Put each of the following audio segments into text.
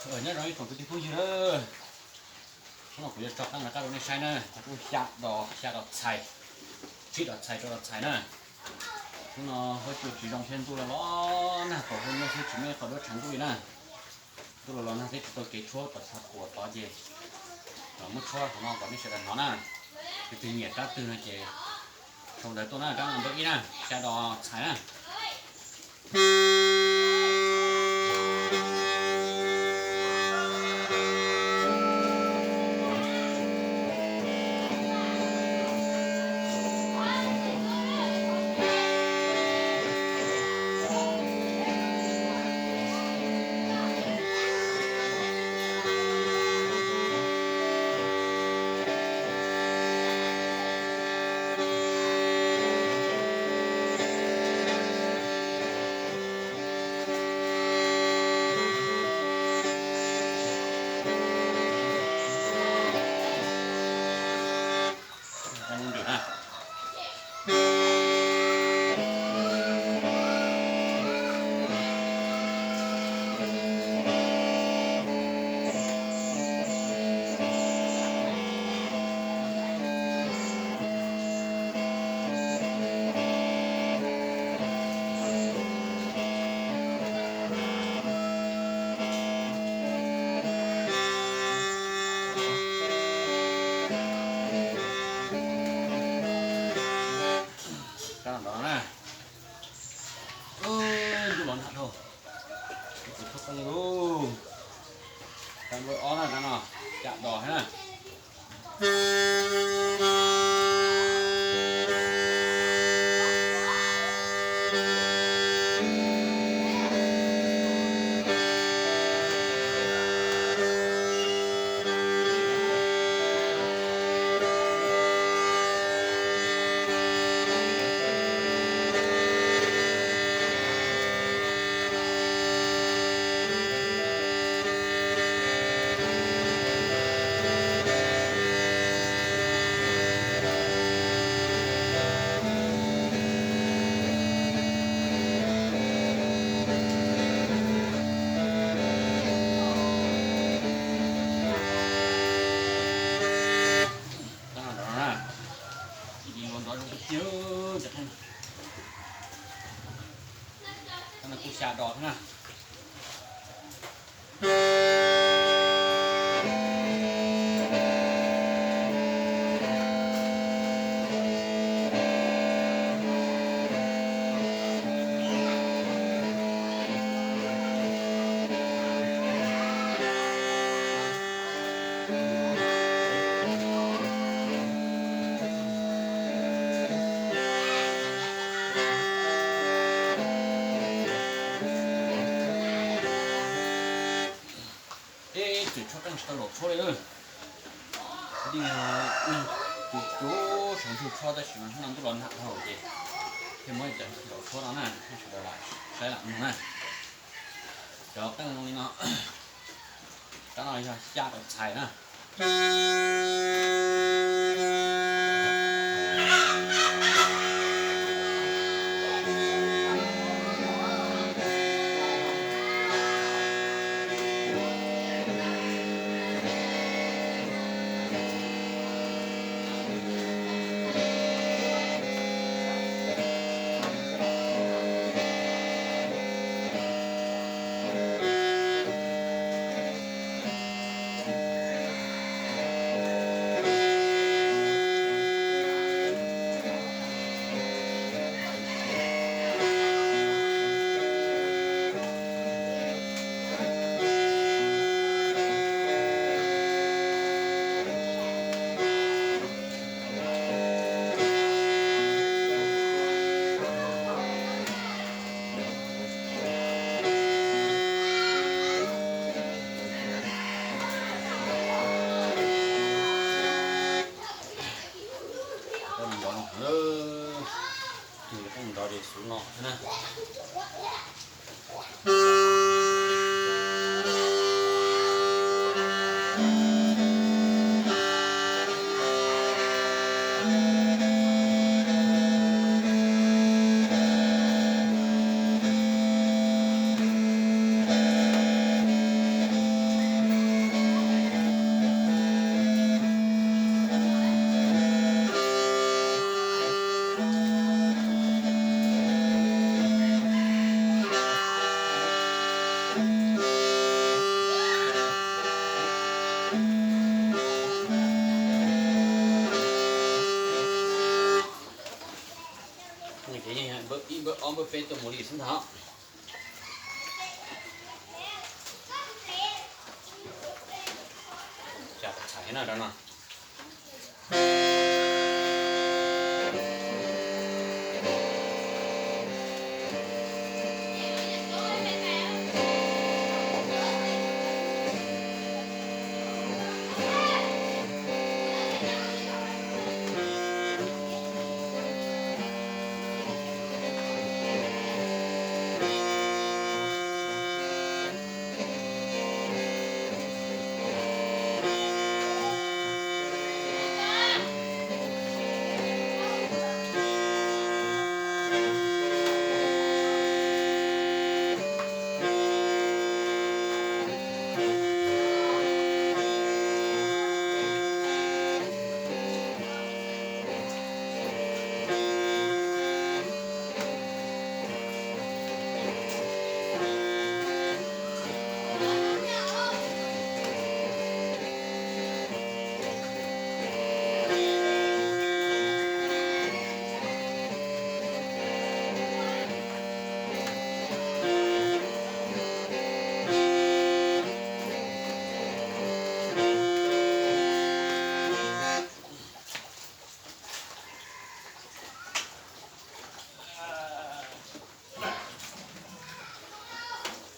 Nyob zoo ib tsoom kwv tij phooj ywg na, hnub no kuv yuav tso qeej rov qab rau nej saib na, kuj xya dos, xya dos txhais, tsib dos txhais, rau dos txhais na. Hnub no huab cua tsis zoo thiab ntuj los los nag, thaum hnub no thiab tsis muaj ib qho duab tshav ntuj li na. Ntuj los los nag thiab tsis tau kev tshuab tom tshav puam tod ces los muab tshuab qhov no kom nej sawv daws hnov na. Leej twg nyiam rab twg no ces sau ntawv tuaj na, rab no ntu ib na, xya dos txhais na. Rab no na, ntuj los nag dhau, kuv tsis tshua qeej li. Rab ntu ob na, rab no xya dos thiab na. Rab no nrov na, ib ua nrov zoo tiag tiag. Rab no kuj xya dos thiab na. Ib txwm tshuab qeej tsis tau laus tshuab li. Kwv tij, kuv cov sawv ntsug tshuab tab sis mas hnub no ntuj los nag dhau ces thiaj muab cov laus tshuab no na, nej sawv daws lam saib lam mloog na. Cov qeej zoo li no, rab no yog xya rau txhais na. Peb tuaj mus li xwb ntag. Txhais no rau no.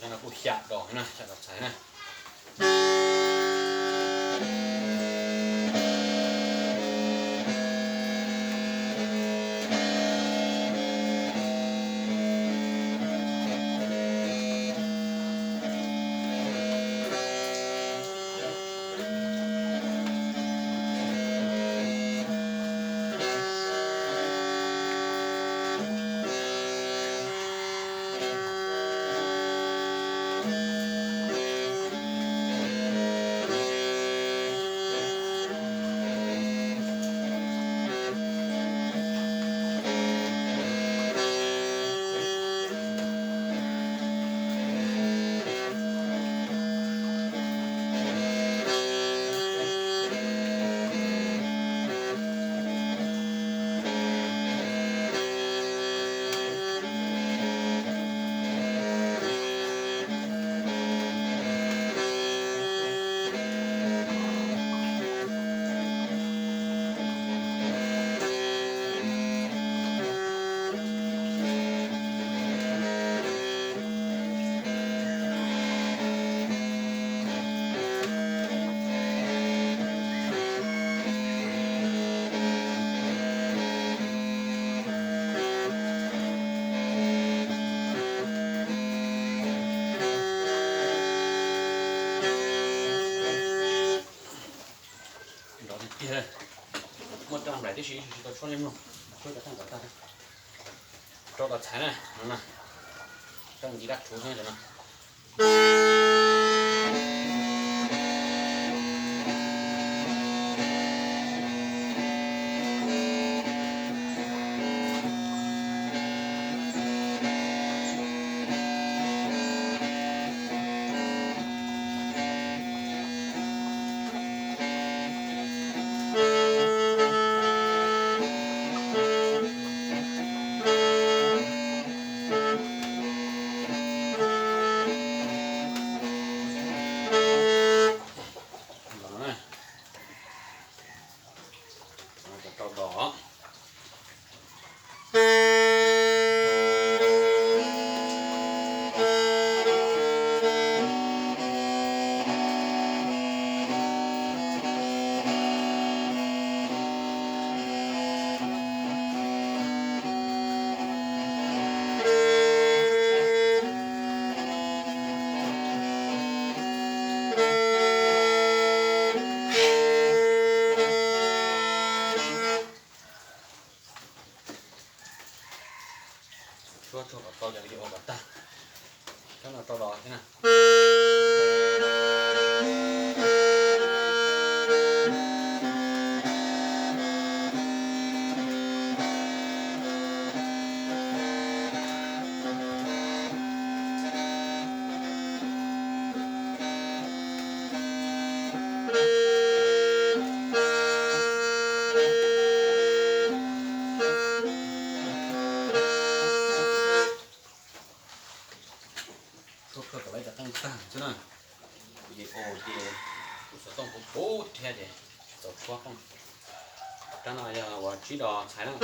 Cov no kuj xya dos na, xya dos txhais na. Nrov tiag tiag, muaj roj nplaim tib si tsis tau tshuab li mloog, tshuab cov thaj nkaus tag. Rau tom txhais na, no na, rau ntiv dab tshuv xwb no. Ces tus xov tooj puv puv thiab ces txaus thuab tooj. Rab no yog uas tsib dos txhais na.